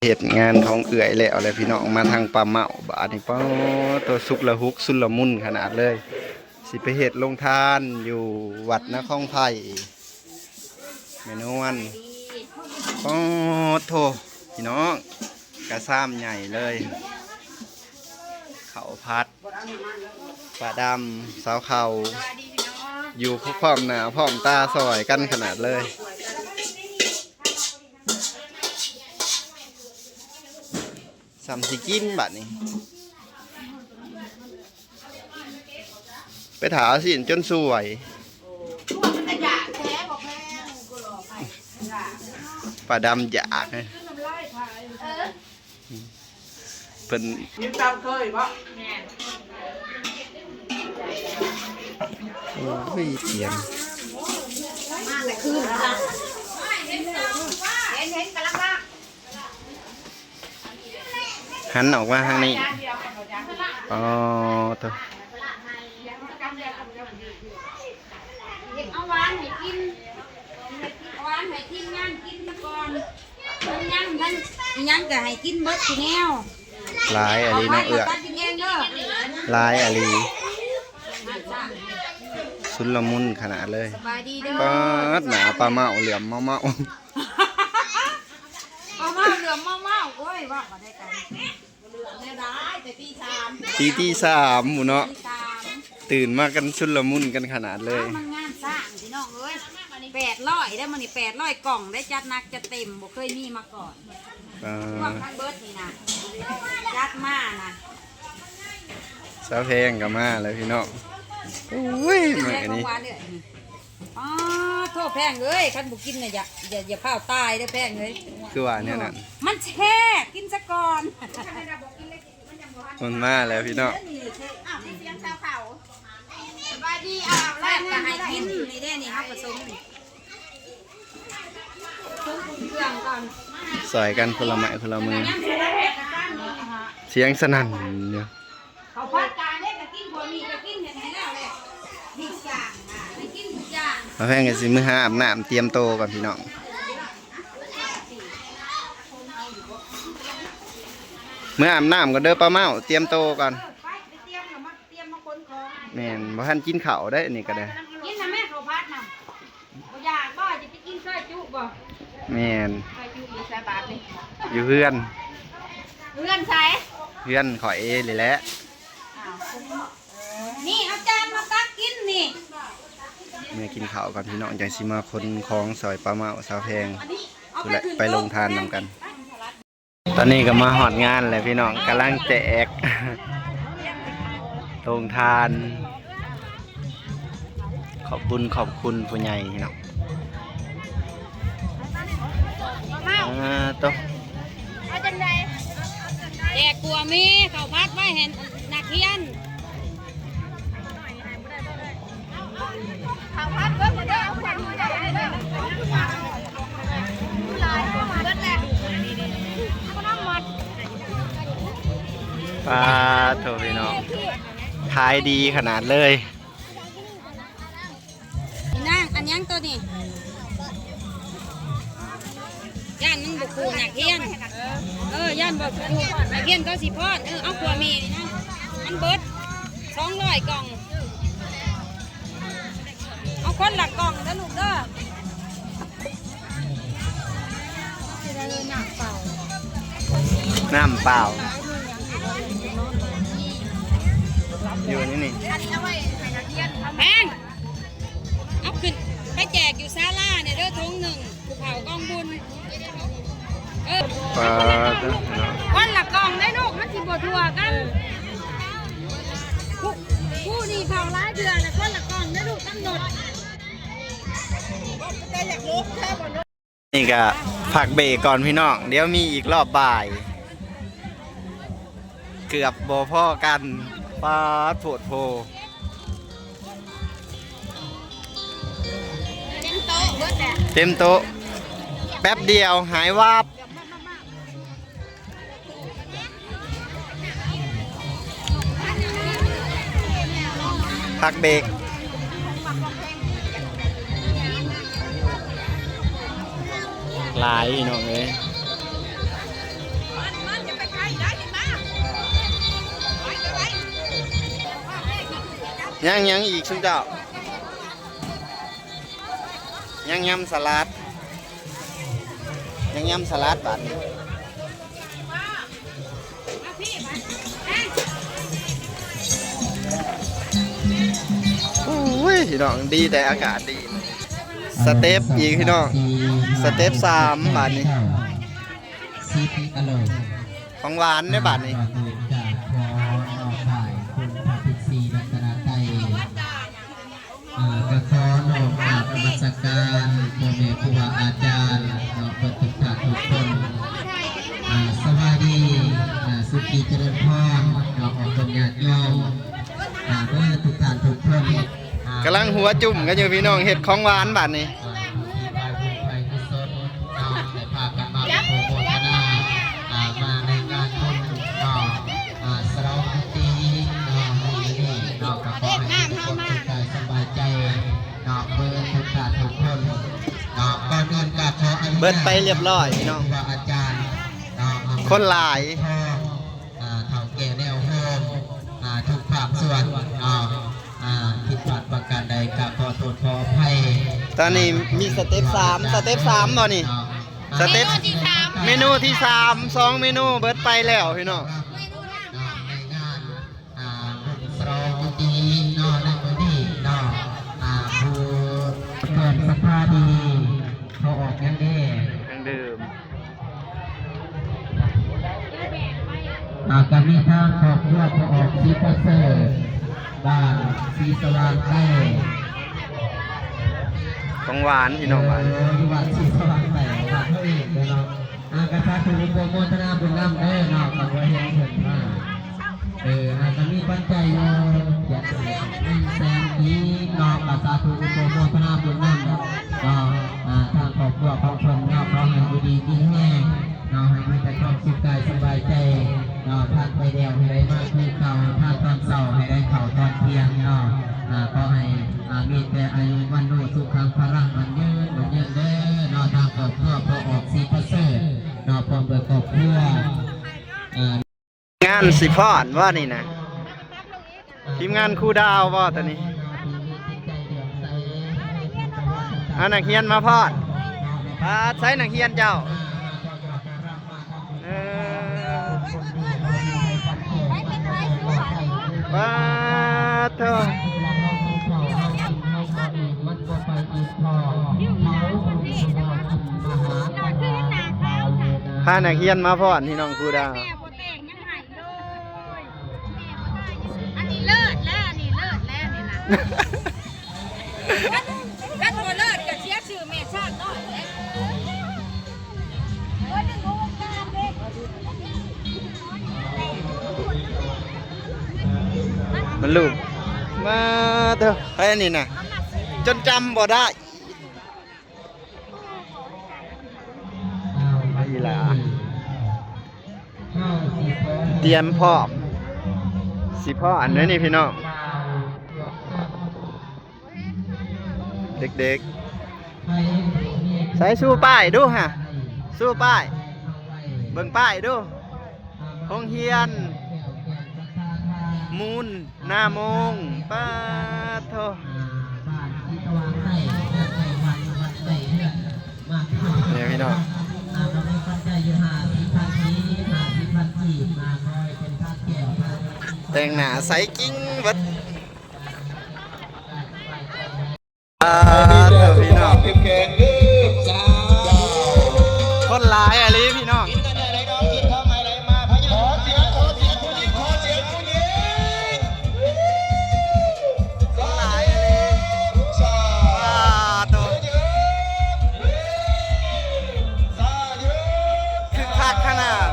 ເຮັດງານຂອງເອື້ອຍແລ້ວແຫຼະພີ່ນ້ອງ ມາທາງປ່າເໝ້າບາດນີ້ ປາດໂທ້ ຊຸກລະຮຸກຊຸນລະມຸນຂະໜາດເລີຍ. ຊິໄປເຮັດໂຮງທານຢູ່ວັດນະຄອນໄພ ແມ່ນວນ ປາດໂທ້ ພີ່ນ້ອງ ກະຊາມໃຫຍ່ເລີຍ ເຂົ້າຜັດ ປາດຳ ສາວເຂົ້າ ຢູ່ພ້ອມໜ້າພ້ອມຕາຊ່ອຍກັນຂະໜາດເລີຍ. ສ່ຳຊິກິນບາດນີ້ ໄປຖ້າເອົາຊີ້ນຈົນສວຍ ປາດຳຢາກ ເອີ ເພິ່ນກິນຕາມເຄີຍບໍ່? ແມ່ນ ໂອ້ຍ ຕຽມ ມາແຕ່ຄືນລະ ເຫັນ ເຫັນກຳລັງວ່າ ຫັນອອກມາທາງນີ້ ອໍ ໂທ້ ເຮັດເອົາຫວານໃຫ້ກິນ ເອົາຫວານໃຫ້ທີມງານກິນຊະກ່ອນ ທັງຫຍັງ ທັງອີຫຍັງກະໃຫ້ກິນເບິດສູ່ແນວ ຫຼາຍອີ່ຫຼີເນາະເອື້ອຍ ຕັດກິນເອງເດີ ຫຼາຍອີ່ຫຼີ ຊຸນລະມຸນຂະໜາດເລີຍ ສະບາຍດີເດີ ປາດ ໜ້າປາເໝ້າເຫຼື້ອມເໝົາໆ ປາເໝົາເຫຼື້ອມເໝົາໆ ໂອ້ຍ ເວົ້າບໍ່ໄດ້ກັນ ເຫຼື້ອມແນວໃດ ແຕ່ຕີສາມ ຕີ ຕີສາມພຸ້ນເນາະ ຕີສາມ ຕື່ນມາກັນຊຸນລະມຸນກັນຂະໜາດເລີຍ ມັນງານສ້າງພີ່ນ້ອງເອີຍ ແປດຮ້ອຍເດ້ ມື້ນີ້ແປດຮ້ອຍກ່ອງໄດ້ ຈັດໜັກຈັດເຕັມ ບໍ່ເຄີຍມີມາກ່ອນ ອ່າ ພວກທັງເບິດນີ້ນະ ຈັດມານະ ສາວແພງກໍມາແລ້ວພີ່ນ້ອງ ໂອ້ຍ ມື້ນີ້ ອໍ ໂທ້ ແພງເອີຍ ຄັນບໍ່ກິນນະ ຢ່າ ຢ່າ ຢ່າຟ້າວຕາຍເດີແພງເອີຍ ຄືວ່າແນວນັ້ນ ມັນແຊບ ກິນຊະກ່ອນ ມັນມາແລ້ວພີ່ນ້ອງ ສະບາຍດີ ອ້າວ ແຊບກໍໃຫ້ກິນ ນີ້ເດ້ ນີ້ເຮົາປະສົມນີ້ ເຄື່ອງກ່ອນ ຊ່ອຍກັນຄົນລະໄມ້ຄົນລະມື ສຽງສະໜັ່ນຢູ່ ເຂົ້າຜັດການເດ້ ກະກິນ ພວກນີ້ກະກິນ ເຮັດໃຫ້ແລ້ວແຫຼະ ທຸກຢ່າງ ອ່າ ໃຫ້ກິນທຸກຢ່າງ ປ້າແພງກະຊິມື້ຫາອາບນ້ຳ ຕຽມໂຕກ່ອນພີ່ນ້ອງ ມື້ອາບນ້ຳກ່ອນເດີປ້າເມົ້າ ຕຽມໂຕກ່ອນ ເອີ ໄປ ໄປຕຽມ ແມ່ນ ບໍ່ທັນກິນເຂົ້າເດ້ ອັນນີ້ກະໄດ້ ກິນນະແມ່ ເຂົ້າຜັດນະ ບໍ່ຢາກບໍ່? ຈະໄປກິນຊອຍຈຸບໍ່? ແມ່ນ ຊອຍຈຸຢູ່ໃສບາດນີ້? ຢູ່ເຮືອນ ເຮືອນໃສ? ເຮືອນຂ້ອຍເອງນີ້ແຫຼະ ອ້າວ ນີ້ເອົາຈານມາຕັກກິນນີ້ ເມືອກິນເຂົ້າກ່ອນພີ່ນ້ອງ ຈັ່ງຊິມາຂົນຂອງຊ່ອຍປ້າເມົ້າ ສາວແພງ ໄປລົງທານນຳກັນ. ຕອນນີ້ກໍມາຮອດງານແລ້ວພີ່ນ້ອງ ກຳລັງແຈກໂຮງທານ ຂອບບຸນຂອບຄຸນຜູ້ໃຫຍ່ພີ່ນ້ອງ ອ່າ ໂຕ ເອົາຈັ່ງໃດ ແຈກກວມມີເຂົ້າຜັດໄວ້ໃຫ້ນັກຮຽນ. ປາດໂທ້ພີ່ນ້ອງ ຂາຍດີຂະໜາດເລີຍ ນາງ ອັນຫຍັງໂຕນີ້? ຢ້ານມັນບໍ່ຄູ່ນັກຮຽນ ເອີ ຢ້ານບໍ່ຄູ່ນັກຮຽນເຂົາຊິຟ້ອນ ເອີ ເອົາຂົວໝີ່ນີ້ນະ ມັນເບິດສອງຮ້ອຍກ່ອງ ເອົາຄົນລະກ່ອງເດີລູກເດີ ຊິໄດ້ນ້ຳເປົ່າ ນ້ຳເປົ່າ ຢູ່ນີ້ນີ້ ແພງ ເອົາຂຶ້ນໄປແຈກຢູ່ສາລາແດ່ເດີ ຖົງໜຶ່ງ ຜູ້ເຖົ້າກອງບຸນ ເອີ ປາດ ຄົນລະກ່ອງເດ້ລູກ ມັນຊິບໍ່ທົ່ວກັນ ຜູ້ ຜູ້ນີ້ເຂົ້າຫຼາຍເທື່ອແລ້ວ ຄົນລະກ່ອງເດ້ລູກ ກຳນົດ ນີ້ກະພັກເບຣກກ່ອນພີ່ນ້ອງ ດຽວມີອີກລອບບ່າຍ ເກືອບບໍ່ພໍກັນ ປາດໂພດໂພ ເຕັມໂຕະ ເບິດແລ້ວ ເຕັມໂຕະ ແປັບດຽວຫາຍວັບ. ພັກເບຣກ ຫຼາຍພີ່ນ້ອງເອີຍ ຍັງ ຍັງອີກຊຸມເຈົ້າ ຍັງຍຳສະຫຼັດ ຍັງຍຳສະຫຼັດບາດນີ້. ໂອ້ຍ ພີ່ນ້ອງ ດີແຕ່ອາກາດດີ. ສະເຕັບອີກ ພີ່ນ້ອງ ສະເຕັບສາມບາດນີ້. ຂອງຫວານເດ້ບາດນີ້. ກ່ອນອື່ນກະຂໍມອບໃຫ້ຄຸນພະພິກສີລັດຕະນະໄຕ ອ່າ ກະຂໍນ້ອມກາບນະມັດສະການພໍ່ແມ່ຄູບາອາຈານເນາະ ເບິດທຸກທ່ານທຸກຄົນ. ອ່າ ສະບາຍດີ ອ່າ ສຸຂິຈະເລີນພອນເນາະ ອອກຕົນຍາດໂຍມ ອ່າ ເບິດທຸກທ່ານທຸກຄົນ. ອ່າ ກຳລັງຫົວຈຸ້ມກັນຢູ່ ພີ່ນ້ອງ ເຮັດຂອງຫວານບາດນີ້. ອ່າ ຜູ້ທີ່ພາບຸນໄພກຸສົນເນາະ ໄດ້ພາກັນມາອະນຸໂມທະນາ ອ່າ ມາໃນງານບຸນເນາະ ອ່າ ສະຫຼອງປີເນາະ ມື້ນີ້ເນາະ ກະຂໍໃຫ້ທຸກຄົນສຸກກາຍສະບາຍໃຈເນາະ ເບິດທຸກທ່ານທຸກຄົນເນາະ. ກ່ອນອື່ນກະຂໍອະນຸຍາດ ເບິດໄປຮຽບຮ້ອຍ ພີ່ນ້ອງ ຄຮູບາອາຈານເນາະ ຄົນຫຼາຍ ອ່າ ເຖົ້າແກ່ແນວໂຮມ ອ່າ ທຸກພາກສ່ວນເນາະ ອ່າ ຜິດພາດປະການໃດກະຂໍໂທດຂໍອະໄພ. ຕອນນີ້ມີສະເຕັບສາມ ສະເຕັບສາມບໍ່ນີ້? ສະເຕັບ ເມນູທີສາມ ເມນູທີສາມ ສອງເມນູເບິດໄປແລ້ວ ພີ່ນ້ອງ. ອ່າ ໃນງານ ອ່າ ບຸນສະຫຼອງປີເນາະ ໃນມື້ນີ້ເນາະ ອ່າ ຜູ້ເພື່ອນສັດທາດີ ເຂົາອອກຫຍັງເດ້? ເຄື່ອງດື່ມ. ອ່າ ກະມີທາງຄອບຄົວພໍ່ອອກສີປະເສີດ ບ້ານສີສະຫວ່າງໃຕ້ ຂອງຫວານ ພີ່ນ້ອງ ຫວານ ເອີ ຢູ່ບ້ານສີສະຫວ່າງໃຕ້ ບ້ານເຮົາເອງເນາະ. ອ່າ ກະສາທຸໂອໂປໂມທະນາບຸນນຳເດີເນາະ ກະບໍ່ເຫັນເພິ່ນມາ. ເອີ ອ່າ ກະມີປັດໄຈຢູ່ ຢາກໃຫ້ໜຶ່ງແສນກີບເນາະ ກະສາທຸໂອໂປໂມທະນາບຸນນຳເນາະ. ອ່າ ທາງຄອບຄົວຂອງເພິ່ນເນາະ ຂໍໃຫ້ຢູ່ດີມີແຮງເນາະ ໃຫ້ມີແຕ່ຄວາມສຸກກາຍສະບາຍໃຈເນາະ. ທານໄປແລ້ວໃຫ້ໄດ້ມາຄືເກົ່າ ທານຕອນເຊົ້າໃຫ້ໄດ້ເຂົ້າຕອນທ່ຽງເນາະ. ອ່າ ຂໍໃຫ້ ອ່າ ມີແຕ່ອາຍຸວັນໂນສຸຂັງພະລັງ ໝັ້ນຍືນ ໝັ້ນຍືນເດີເນາະ. ທາງຄອບຄົວພໍ່ອອກສີປະເສີດເນາະ ພ້ອມດ້ວຍຄອບຄົວ ອ່າ ງານຊິຟ້ອນບໍ່ນີ້ນະ? ທີມງານຄູດາວບໍ່ໂຕນີ້? ເອົານັກຮຽນມາຟ້ອນ. ປາດ ໃສນັກຮຽນເຈົ້າ? ເອີ ປາດໂທ ພານັກຮຽນມາຟ້ອນ ພີ່ນ້ອງຄູດາວ. ອັນນີ້ເລີດແລ້ວ ອັນນີ້ເລີດແລ້ວນີ້ນະ. ຄັນ ຄັນບໍ່ເລີດກະເສຍຊື່ແມ່ຊາດນ້ອຍແຫຼະ. ມັນລູກ ມາເດີ ໃຜອັນນີ້ນະ ຈົນຈຳບໍ່ໄດ້. ອີ່ຫຼ້າ ຕຽມພ້ອມ ຊິພໍ້ອັນໃດນີ້ພີ່ນ້ອງ ເດັກໆ ໃສ ຊູປ້າຍດູຫະ ຊູປ້າຍ ເບິ່ງປ້າຍດູ. ໂຮງຮຽນມູນນາໂມງ ປາດໂທ. ນີ້ພີ່ນ້ອງ ແຕ່ງໜ້າໃສກິ້ງເບິດ. ອ່າ ເດີພີ່ນ້ອງ ຄົນຫຼາຍອີ່ຫຼີພີ່ນ້ອງ ຄົນຫຼາຍອີ່ຫຼີ ປາດໂທ ຄຶກຄັກຂະໜາດ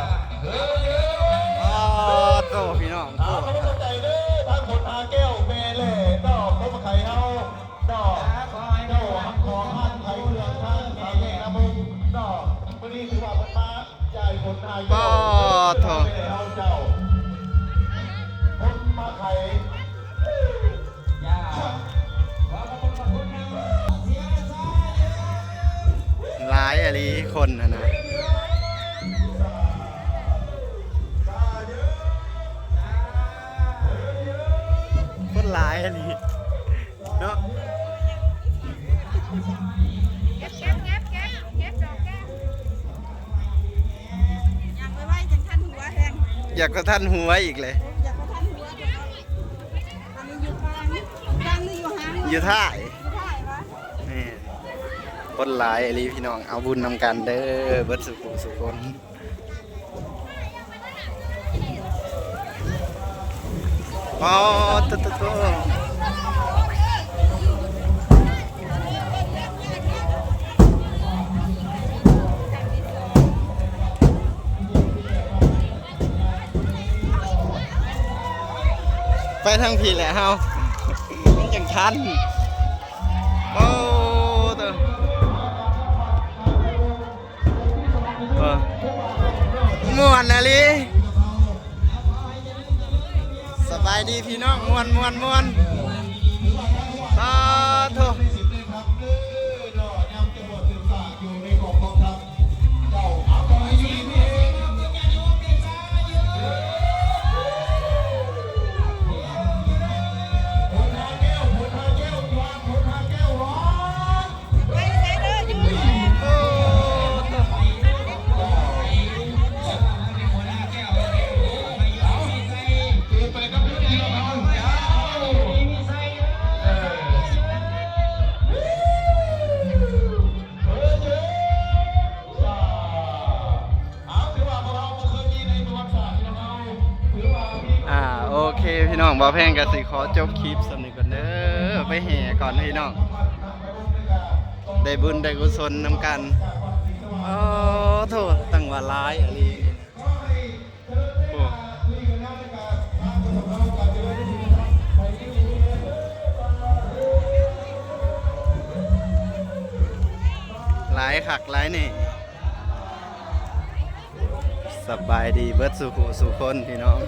ປາດໂທ ພີ່ນ້ອງ ໂອ້. ເນາະ ເຈົ້າຮັກຂອງທ່ານໄທເພື່ອງທາງສາວແຍກນາບຸງເນາະ ມື້ນີ້ຖືວ່າເພິ່ນມາຈ່າຍຜົນໃຫ້ເຈົ້າ ປາດໂທ ເຈົ້າ ຄົນມາໄຂ ຫຼາຍອີ່ຫຼີຄົນຫັ້ນນະ ຄົນຫຼາຍອີ່ຫຼີ. ຢາກສະທັນຫົວອີກເລີຍ. ຢາກສະທັນຫົວເດ. ອັນນີ້ຢູ່ກາງ ກາງຫຼືຢູ່ຫາງ? ຢູ່ທ້າຍ. ຢູ່ທ້າຍຫວາ? ນີ້ ຄົນຫຼາຍອີ່ຫຼີພີ່ນ້ອງ ເອົາບຸນນຳກັນເດີ ເບິດສູ່ຜູ້ສູ່ຄົນ. ອໍ ໂຕໆ ໄປທາງພີ້ແຫຼະເຮົາ ມັນຈັ່ງທັນ. ໂອ້ ໂຕ ເອີ ມ່ວນອີ່ຫຼີ. ສະບາຍດີພີ່ນ້ອງ ມ່ວນ ມ່ວນ ມ່ວນ. ສາທຸ. ອ່າ ໂອເຄພີ່ນ້ອງ ບ່າວແພງກໍຊິຂໍຈົບຄລິບສ່ຳນີ້ກ່ອນເດີ ໄປແຫ່ກ່ອນພີ່ນ້ອງ ໄດ້ບຸນໄດ້ກຸສົນນຳກັນ. ໂອ້ໂທ້ ຕັ້ງວ່າຫຼາຍອີ່ຫຼີ. ໂອ້ ຫຼາຍຄັກຫຼາຍແນ່. ສະບາຍດີເບິດສູ່ຜູ້ສູ່ຄົນພີ່ນ້ອງ.